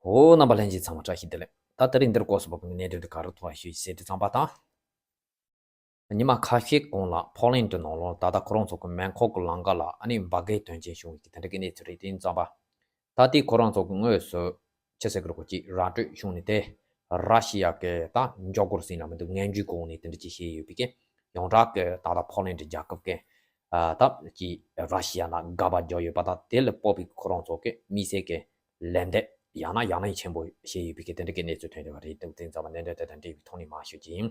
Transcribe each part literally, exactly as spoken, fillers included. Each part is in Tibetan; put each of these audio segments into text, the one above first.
འོ། རྣམ་པ་ལྷན་རྒྱས་ཚང་མ་བཀྲ་ཤིས་བདེ་ལེགས། ད་དེ་རིང་འདིར་སྐོར་སུ་བབས་པའི་གནད་དོན་དེ་ག་རེ་ཐོག་ལ་ཞུ་ཞེས་དེ་ཙམ་པ་དང་། ཉི་མ་ཁ་ཤས་གོང་ལ་ཕོ་ལན་ཌི་ནང་ལོགས་ད་ལྟ་ཁོ་རང་ཚོ་གི་མེ་འཁོར་གྱི་ལམ་ཁ་ལ་ཨ་ནི་འབར་གས་དོན་རྐྱེན་བྱུང་བའི་དེ་འདྲ་གི་གནས་ཚུལ་རེད། དེ་ཙམ་པ། ད་ལྟའི་ཁོ་རང་ཚོ་གི་དངོས་སུ་ཅི་ཟེར་དགོས་རེད། ཁོ་ཅིག་ར་སྤྲོད་བྱུང་ནས་དེ་ར་ཤི་ཡ་གི་ད་མགྱོགས་འཁོར་ཟིན་ལ་མི་འདུག་ངན་ཇུས་གོང་ནས་དེ་འདྲ་ཅིག་བྱས་ཡོད་པའི་གི་ཡོངས་གྲགས་ཀྱི་ད་ལྟ་ཕོ་ལན་ཌི་རྒྱལ་ཁབ་ཀྱི་ཨ་ད་ཅིག་ར་ཤི་ཡ་ལ་དགག་པ་རྒྱག་ཡོད་པ་དང་། དེ་ལ་སྤོབས་པའི་ཁོ་རང་ཚོ་གི་དམིགས་བསལ་གྱི་ལན་འདེབས་ཡང་ན་ཡང་ན་ཆེན་པོ་བྱས་ཡོད་པའི་གི་དེ་འདྲ་གི་གནས་ཚུལ་ཐོན་བསྡད་པ་རེད་འདུག་དེ་ཙམ་པ་གནད་དོན་དེ་དང་འབྲེལ་བའི་ཐོག་ནས་མར་ཞུ་རྒྱུ་ཡིན།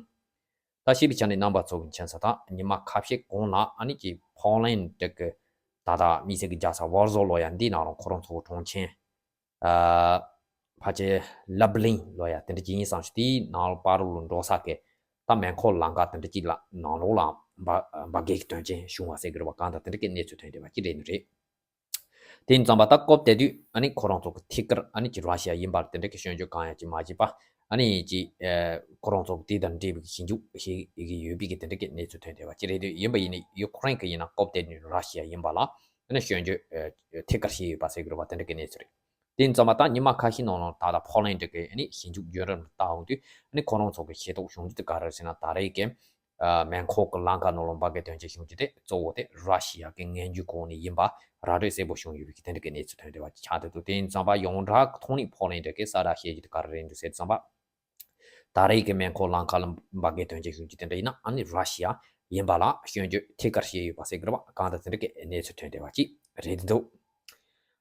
ད་ཞུས་པའི་ཆ་ནས་རྣམ་པ་ཚོ་གི་མཁྱེན་གསལ་ལྟར་ཉི་མ་ཁ་ཤས་གོང་ལ་ཨ་ནི་ཅིག་ཕོ་ལན་ཌི་གི་ད་ལྟ་དམིགས་བསལ་གྱི་རྒྱལ་ས་ཝར་ཟོ་ལོ་ཡ་འདིའི་ནང་ལ་ཁོ་རང་ཚོ་གི་གྲོང་ཁྱེར་ཨ་ཕལ་ཆེར་ལབ་ལིན་ལོ་ཡ་དེ་འདྲ་ཅིག་ཡིན་བསམ་ཞིག་དེའི་ནང་ལ་བར་དུ་འགྲོ་ས་གི་ད་མེ་འཁོར་ལམ་ཁ་དེ་འདྲ་ཅིག་ལ་ནང་ལོགས་ལ་འབར་འབར་གས་ཀྱི་དོན་རྐྱེན་བྱུང་བ་ཟེར་གི་རེད་པ། གང་ལྟར་དེ་འདྲ་གི་གནས་ཚུལ་ཐོན་བསྡད་པ་ཅིག་རེད་འདུག་རེད། དེ་ཡིན་ཙམ་པ་ད་སྐབས་དེ་དུས་ཨ་ནི་ཁོ་རང་ཚོ་གི་ཐད་ཀར་ཨ་ནི་ཅིག་ར་ཤི་ཡ་ཡིན་པར་དེ་འདྲ་གི་སྐྱོན་བརྗོད་གང་ཡང་ཅིག་མ་བྱས་པ། ཨ་ནི་ཅིག་ཨ་ཁོ་རང་ཚོ་གི་དེ་དང་འབྲེལ་བའི་ཞིབ་འཇུག་བྱེད་ཀྱི་ཡོད་པའི་གི་དེ་འདྲ་གི་གནས་ཚུལ་ཐོན་བསྡད་པ་ཅིག་རེད་འདུག་ཡིན་པ་ཡིན་ནའི་ཡུ་ཀེ་རེན་གི་ཡིན་ན་སྐབས་དེ་དུས་ར་ཤི་ཡ་ཡིན་པ་ལ་ཨ་ནི་སྐྱོན་བརྗོད་ཨ་ཐད་ཀར་བྱས་ཡོད་པ་ཟེར་གི་རེད་པ། དེ་འདྲ་གི་གནས་ཚུལ་རེད། དེ་ཡིན་ཙམ་པ་ད་ཉི་མ་ཁ་ཤས་ནང་ལ་ད་ལྟ་ཕོ་ལན་ཌི་གི་ཨ་ནི་ཞིབ་འཇུག་བརྒྱུད་རིམ་ལ་བལྟ་འོང་དུས་ཨ་ནི་ཁོ་རང་ཚོ་གི་ཤེས་རྟོགས་བྱུང་རྒྱུ་དེ་ག་རེ་རེད་ཟེར་ན། ད་རེས་ཀྱི་ཨ་མེ་འཁོར་གྱི་ལམ་ཁ་ནང་ལ་འབར་གས་དོན་རྐྱེན་བྱུང་རྒྱུ་དེ་གཙོ་བོ་དེ་ར་ཤི་ཡ་གི་ངན་ཇུས་གོང་ནས་ཡིན་པ་ར་སྤྲོད་གསལ་པོ་བྱུང་ཡོད་པའི་དེ་འདྲ་གི་གནས་ཚུལ་ཐོན་བསྡད་པ་ཆགས་འདུག་དེ་ཡིན་ཙམ་པ་ཡོངས་གྲགས་ཀྱི་ཐོག་ནས་ཕོ་ལན་ཌི་གི་གསལ་བསྒྲགས་བྱེད་རྒྱུ་དེ་ག་རེ་རེད་འདུག་ཟེར་ཙམ་པ། ད་རེས་ཀྱི་མེ་འཁོར་ལམ་ཁ་ལ་འབར་གས་དོན་རྐྱེན་བྱུང་རྒྱུ་དེ་འདྲ་ཡིན་ན་ཨ་ནི་ར་ཤི་ཡ་ཡིན་པ་ལ་སྐྱོན་བརྗོད་ཐད་ཀར་བྱས་ཡོད་པ་ཟེར་གི་རེད་པ། གང་ལྟར་དེ་འདྲ་གི་གནས་ཚུལ་ཐོན་བསྡད་པ་ཅིག་རེད་འདུག་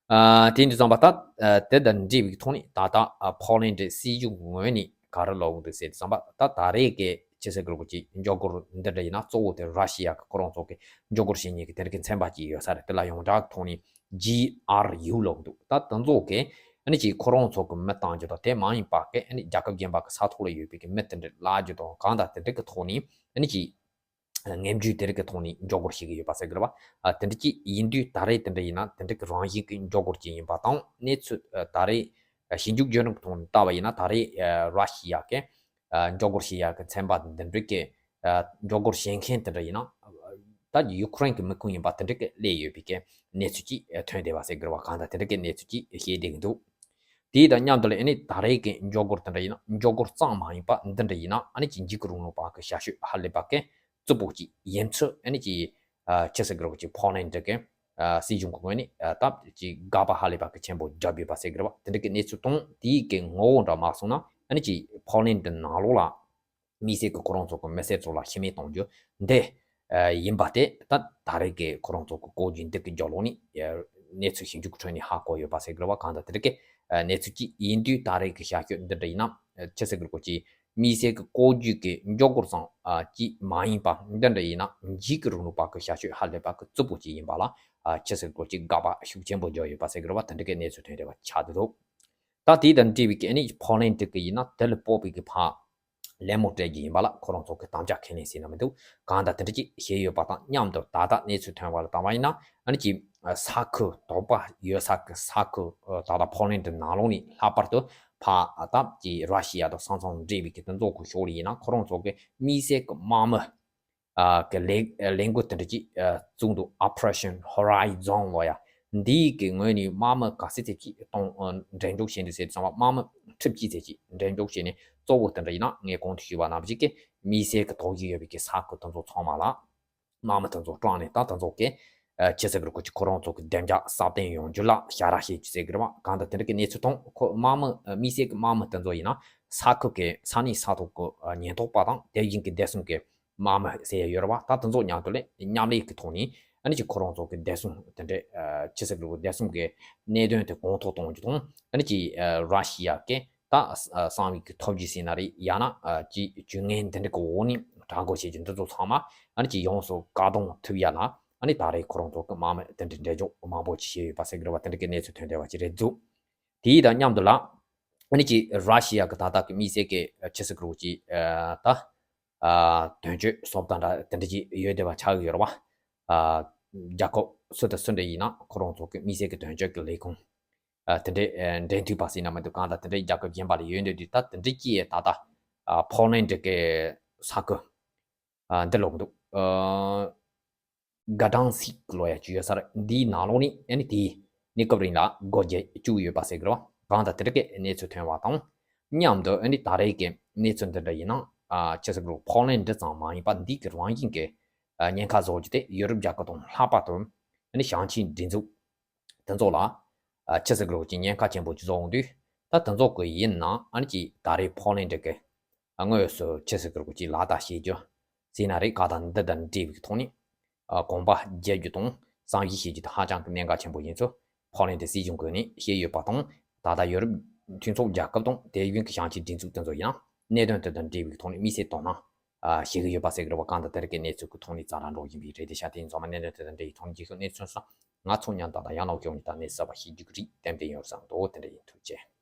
ཨ་དེ་འདྲ་ཙམ་པ་ད་ཨ་དེ་དང་འབྲེལ་བའི་ཐོག་ནས་ད་ལྟ་ཨ་ཕོ་ལན་ཌི་སྲིད་གཞུང་ངོས་ནས་ག་རེ་ལབ་འདུག་ཟེར་ཙམ་པ། ད་ད་རེས་ཀྱི་ཅི་ཟེར་དགོས་རེད། ཀྱི་མགྱོགས་འཁོར་འདི་འདྲ་ཡིན་ན་གཙོ་བོ་དེ་ར་ཤི་ཡ་གི་ཁོ་རང་ཚོ་གི་མགྱོགས་འཁོར་བྱེད་མཁན་གྱི་དེ་འདྲ་གི་ཚན་པ་ཅིག་ཡོད་ས་རེད། དེ་ལ་ཡོངས་གྲགས་ཐོག་ནས་ཇི་ཨར་ཡུ་ལབ་འདུག་ད་དེ་ཚོ་གི་ཨ་ནི་ཅིག་ཁོ་རང་ཚོ་གི་མི་བཏང་རྒྱུ་དང་། དེ་མ་ཡིན་པ་གི་ཨ་ནི་རྒྱལ་ཁབ་གཞན་པ་གི་ས་ཐོག་ལ་ཡོད་པའི་གི་མི་དེ་འདྲ་བརླག་རྒྱུ་དང་། གང་ལྟར་དེ་འདྲ་གི་ཐོག་ནས་ཨ་ནི་ཅིག་ངན་ཇུས་དེ་རིགས་ཀྱི་ཐོག་ནས་མགྱོགས་འཁོར་བྱེད་ཀྱི་ཡོད་པ་ཟེར་གི་རེད་པ། ཨ་དེ་འདྲ་ཅིག་ཡིན་དུས་ད་རེས་དེ་འདྲ་ཡིན་ན་དེ་འདྲ་གི་རང་བཞིན་གྱི་མགྱོགས་འཁོར་ཅིག་ཡིན་པ་དང་། གནས་ཚུལ་ཨ་ད་རེས་ཨ་ཞིབ་འཇུག་བརྒྱུད་རིམ་གྱི་ཐོག་ནས་བལྟ་བ་ཡིན་ན། ད་རེས་ཨ་ར་ཤི་ཡ་གི་ཨ་མགྱོགས་འཁོར་བྱེད་ཡ་གི་ཚན་པ་འདི་འདྲ་གི་ཨ་མགྱོགས་འཁོར་བྱེད་མཁན་དེ་འདྲ་ཡིན་ན་ད་ཡུ་ཀེ་རེན་གྱི་མི་ཁུངས་ཡིན་པ་དེ་འདྲ་གི་སླེབས་ཡོད་པའི་གི་གནས་ཚུལ་ཅིག་ཨ་ཐོན་བསྡད་པ་ཟེར་གི་རེད་པ། གང་ལྟར་དེ་འདྲ་གི་གནས་ཚུལ་ཅིག་བཤད་བསྡད་ཀྱི་འདུག་དེ་དང་མཉམ་དུ་ལ་ཨ་ནི་ད་རེས་ཀྱི་མགྱོགས་འཁོར་དེ་འདྲ་ཡིན་ན། མགྱོགས་འཁོར་ཙམ་མ་ཡིན་པ་འདི་འདྲ་ཡིན་ན་ཨ་ནི་ཅིག་འཇིགས་སྐུལ་རིང་ལུགས་པ་གི་ཞབས་ཞུ་ཧ་ལས་པ་གི་རྩུབ་པོ་ཅིག་ཡིན་ཚུལ་ཨ་ནི་ཅིག་ཨ་ཅི་ཟེར་དགོས་རེད། ཅིག་ཕོ་ལན་ཌི་གི་ཨ་སྲིད་གཞུང་གི་ངོས་ནས་ཨ་ད་ཅིག་དགག་པ་ཧ་ལས་པ་གི་ཆེན་པོ་བརྒྱབ་ཡོད་པ་ཟེར་གི་རེད་པ། དེ་འདྲ་གི་གནས་ཚུལ་དང་དེའི་གི་ངོ་བོ་འདྲ་མ་སོང་ན་ཨ་ནི་ཅིག་ཕོ་ལན་ཌི་ནང་ལོགས་ལ་དམིགས་བསལ་གི་ཁོ་རང་ཚོ་གི་མི་སེར་ཚོ་ལ་ཤི་རྨས་གཏོང་རྒྱུ་འདི་ཨ་ཡིན་པ་དེ་ད་ད་རེས་ཀྱི་ཁོ་རང་ཚོ་གི་བཀོད་ཇུས་འདི་གི་རྒྱབ་ལོགས་ནས་ཨ་གནས་ཚུལ་ཞིབ་འཇུག་ཁྲོད་ནས་ཧ་གོ་ཡོད་པ་ཟེར་གི་རེད་པ། གང་ལྟར་དེ་འདྲ་གི་ཨ་གནས་ཚུལ་ཅིག་ཡིན་དུས་ད་རེས་ཀྱི་ཞབས་ཞུ་འདི་འདྲ་ཡིན་ན་ཨ་ཅི་ཟེར་དགོས་རེད། ཅིག་དམིགས་བསལ་གྱི་བཀོད་ཇུས་ཀྱི་མགྱོགས་འཁོར་ཙམ་ཨ་ཅིག་མ་ཡིན་པ་འདི་འདྲ་ཡིན་ན་འཇིགས་སྐུལ་རིང་ལུགས་པ་གི་ཞབས་ཞུ་ཧ་ལས་པ་གི་རྩུབ་པོ་ཅིག་ཡིན་པ་ལ་ཨ་ཅི་ཟེར་དགོས་རེད། ཅིག་དགག་པ་ཤུགས་ཆེན་པོ་བརྒྱབ་ཡོད་པ་ཟེར་གི་རེད་པ། དེ་འདྲ་གི་གནས་ཚུལ་ཐོན་བསྡད་པ་ཆགས་བསྡད་འདུག་ད་དེ་དང་འབྲེལ་བའི་གི་ཨ་ནི་ཕོ་ལན་ཌི་གི་ཡིན་ན་དེ་ལ་སྤོབས་པའི་གི་ཕར་གླེང་མོལ་སྤྲད་རྒྱུ་ཡིན་པ་ལ་ཁོ་རང་ཚོ་གི་དམ་བཅའ་ཁས་ལེན་ཟེར་ན་མི་འདུག་གང་ལྟར་དེ་འདྲ་ཅིག་བྱས་ཡོད་པ་དང་མཉམ་དུ་ད་ལྟ་གནས་ཚུལ་ཐོན་པ་ལ་བལྟ་བ་ཡིན་ན་ཨ་ནི་ཅིག་ས་ཁུལ་དོགས་པ་ཡོད་ས་གི་ས་ཁུལ་ད་ལྟ་ཕོ་ལན་ཌི་ནང་ལོགས་ནས་ལྷག་པར་དུ་ཕར་ད་ཅིག་ར་ཤི་ཡ་དང་ས་མཚམས་འབྲེལ་བའི་གི་དེ་ཚོ་གི་ཕྱོགས་ལ་ཡིན་ན་ཁོ་རང་ཚོ་གི་དམིགས་བསལ་གི་དམག་མི་ཨ་གི་ལས་ལས་འགུལ་དེ་འདྲ་ཅིག་ཨ་བཙུགས་འདུག Operation Horizon ལོ་ཡ། འདིའི་གི་ངོས་ནས་དམག་མི་ག་ཚད་ཙམ་ཅིག་གཏོང་ཨ་འགྲེམས་འཇོག་བྱས་འདུག་ཟེར་དུས་ཙམ་པ་དམག་མི་ཁྲི་གཅིག་ཙམ་ཅིག་འགྲེམས་འཇོག་བྱས་ནས། གཙོ་བོ་དེ་འདྲ་ཡིན་ན་ངས་གོང་དུ་ཞུས་པ་ནང་བཞིན་གི་དམིགས་བསལ་གི་དོགས་གཞི་ཡོད་པའི་གི་ས་ཁུལ་དེ་ཚོ་ཚང་མ་ལ་དམག་མི་དེ་ཚོ་དྲངས་ནས། ད་དེ་ཚོ་གི་ཨ་ཅི་ཟེར་དགོས་རེད། ཁོ་ཅིག་ཁོ་རང་ཚོ་གི་བདེ་འཇགས་སྲ་བརྟན་ཡོང་རྒྱུ་ལ་ཞབས་ར་བྱེད་རྒྱུ་ཟེར་གི་རེད་པ། གང་ལྟར་དེ་འདྲ་གི་གནས་ཚུལ་མཐོང་། ཁོ་དམག་མི་ཨ་དམིགས་བསལ་གི་དམག་མི་དེ་ཚོ་ཡིན་ན་ས་ཁུལ་གི་ས་གནས་ས་ཐོག་གི་ཨ་ཉེན་རྟོག་པ་དང་དེ་བཞིན་གི་བདེ་སྲུང་གི་དམག་མི་ཟེར་ཡ་ཡོད་རེད་པ། ད་དེ་ཚོ་མཉམ་དུ་ལས་མཉམ་ལས་ཀྱི་ཐོག་ནས་ཨ་ནི་ཅིག་ཁོ་རང་ཚོ་གི་བདེ་སྲུང་དེ་འདྲའི་ཨ་ཅི་ཟེར་དགོས། བདེ་སྲུང་གི་གནད་དོན་དེ་གོང་མཐོར་གཏོང་རྒྱུ་དང་། ཨ་ནི་ཅིག་ཨ་ར་ཤི་ཡ་གི་ད་ཨ་གསང་བའི་གི་ཐབས་ཇུས་ཟེར་ན་རེད། ཡང་ན་ཨ་ཅིག་ཇུས་ངན་དེ་འདྲ་གི་འོག་ནས་དྲག་རྒོལ་བྱེད་རྒྱུ་འདི་ཚོ་ཚང་མ་ཨ་ནི་ཅིག་ཡོངས་སུ་བཀག་སྡོམ་ཐུབ་ཡ་ལ་ཨ་ནི་ད་རེས་ཁོ་རང་ཚོ་གི་དམག་མི་དེ་འདྲའི་འགྲེམས་འཇོག་མང་པོ་ཅིག་བྱས་ཡོད་པ་ཟེར་གི་རེད་པ། དེ་འདྲ་གི་གནས་ཚུལ་ཐོན་བསྡད་པ་ཅིག་རེད་འདུག་དེའི་དང་མཉམ་དུ་ལ་ཨ་ནི་ཅིག་ར་ཤི་ཡ་གི་ད་ལྟ་གི་དམིགས་བསལ་གི་ཨ་ཅི་ཟེར་དགོས་རེད། ཅིག་ཨ་ད་ཨ་དོན་གཅོད་སོབ་དང་འདྲ་དེ་འདྲ་ཅིག་ཡོད་བསྡད་པ་ཆགས་ཀྱི་ཡོད་རེད་པ། ཨ་རྒྱལ་ཁབ་སུ་དང་སུ་འདྲ་ཡིན་ན་ཁོ་རང་ཚོ་གི་དམིགས་བསལ་གི་དོན་གཅོད་ཀྱི་ལས་ཁུངས་ཨ་དེ་འདྲའི་ཨ་འབྲེལ་མཐུད་པ་ཟེར་ན་མི་འདུག་གང་ལྟར་དེ་འདྲའི་རྒྱལ་ཁབ་གཞན་པ་ལ་ཡོད་འདོད་དུས། ད་དེ་འདྲའི་ཅིག་ད་ལྟ་ཨ་ཕོ་ལན་ཌི་གི་ས་ཁུལ་ཨ་འདི་ལོག་འདུག་ཨ་གྷ་ཌང་སིག་ལོ་ཡ་ཅིག་ཡོད་ས་རེད། འདིའི་ནང་ལོགས་ནས་ཨ་ནི་དེའི་གནས་སྐབས་རིང་ལ་སྒོ་འབྱེད་བཅུག་ཡོད་པ་ཟེར་གི་རེད་ གང་ལྟར་དེ་རིགས་ཀྱི་གནས་ཚུལ་ཐོན་པ་དང་མཉམ་དུ། ཨ་ནི་ད་རེས་ཀྱི་གནས་ཚུལ་འདི་འདྲ་ཡིན་ན། ཨ་ཆི་ཟེར་དགོས་རེད། ཕོ་ལན་ཌི་ཙམ་མ་ཡིན་པར་འདི་གི་རང་བཞིན་གྱི་ཨ་ཉེན་ཁ་བཟོ་རྒྱུ་དེ་ཡུ་རོབ་རྒྱལ་ཁབ་དང་ལྷག་པར་དུ་ཨ་ནི་ཞིང་ཆེན་སྒྲིག་འཛུགས་དེ་ཚོ་ལ་ཨ་ཆི་ཟེར་དགོས་རེད། ཀྱི་ཉེན་ཁ་ཆེན་པོ་ཅིག་བཟོ་འོང་དུས། ད་དེ་ཚོ་གི་ཡིན་ན་ཨ་ནི་ཅིག་ད་རེས་ཕོ་ལན་ཌི་གི་ཨ་དངོས་སུ་ཆི་ཟེར་དགོས་རེད། ཀྱི་ལག་བསྟར་བྱེད་རྒྱུ་ཟེར་ན་རེད། གང་ལྟར་འདི་དང་འབྲེལ་བའི་ཐོག་ནས་ཨ་གོམ་པ་རྒྱག་རྒྱུ་དང་བསམ་གཞིག་བྱེད་རྒྱུ་དེ་ཧ་ཅང་གི་གནད་འགག་ཆེན་པོ་ཡིན་ཚུལ་ཕོ་ལན་ཌི་སྲིད་གཞུང་ངོས་ནས་བཤད་ཡོད་པ་དང་། ད་ལྟ་ཡོ་རོབ་མཐུན་ཚོགས་རྒྱལ་ཁབ་དང་དེ་བཞིན་གྱི་ཞིང་ཆེན་སྒྲིག་འཛུགས་དེ་ཚོ་ཡང་གནད་དོན་དེ་དང་འབྲེལ་བའི་ཐོག་ནས་དམིགས་བསལ་དོ་སྣང་ཨ་བྱེད་ཀྱི་ཡོད་པ་ཟེར་གྱི་རེད་པ། གང་ལྟར་དེ་རིགས་ཀྱི་གནས་ཚུལ་གྱི་ཐོག་ནས་ཛ་དྲག་འགྲོ་བཞིན་པའི་རེད། དེ་ཤ་དེ་ཡིན་ཚང་མ་གནད་དོན་དེ་དང་འབྲེལ་བའི་ཐོག་ནས་རྒྱལ་ཁབ་གནས་ཚུལ་སོགས་ང་ཚོ་མཉམ་དུ་དང་ཡང་ལོག་ཀྱི་འོག་ནས་ད་གནས་ཚུལ་གསར་པ་ཤེས་རྒྱུ་གི་རིགས་ཏན་ཏན་ཡོང་བསམ་འདུག་དེ་འདྲ་ཡིན། ཐུགས་རྗེ་ཆེ།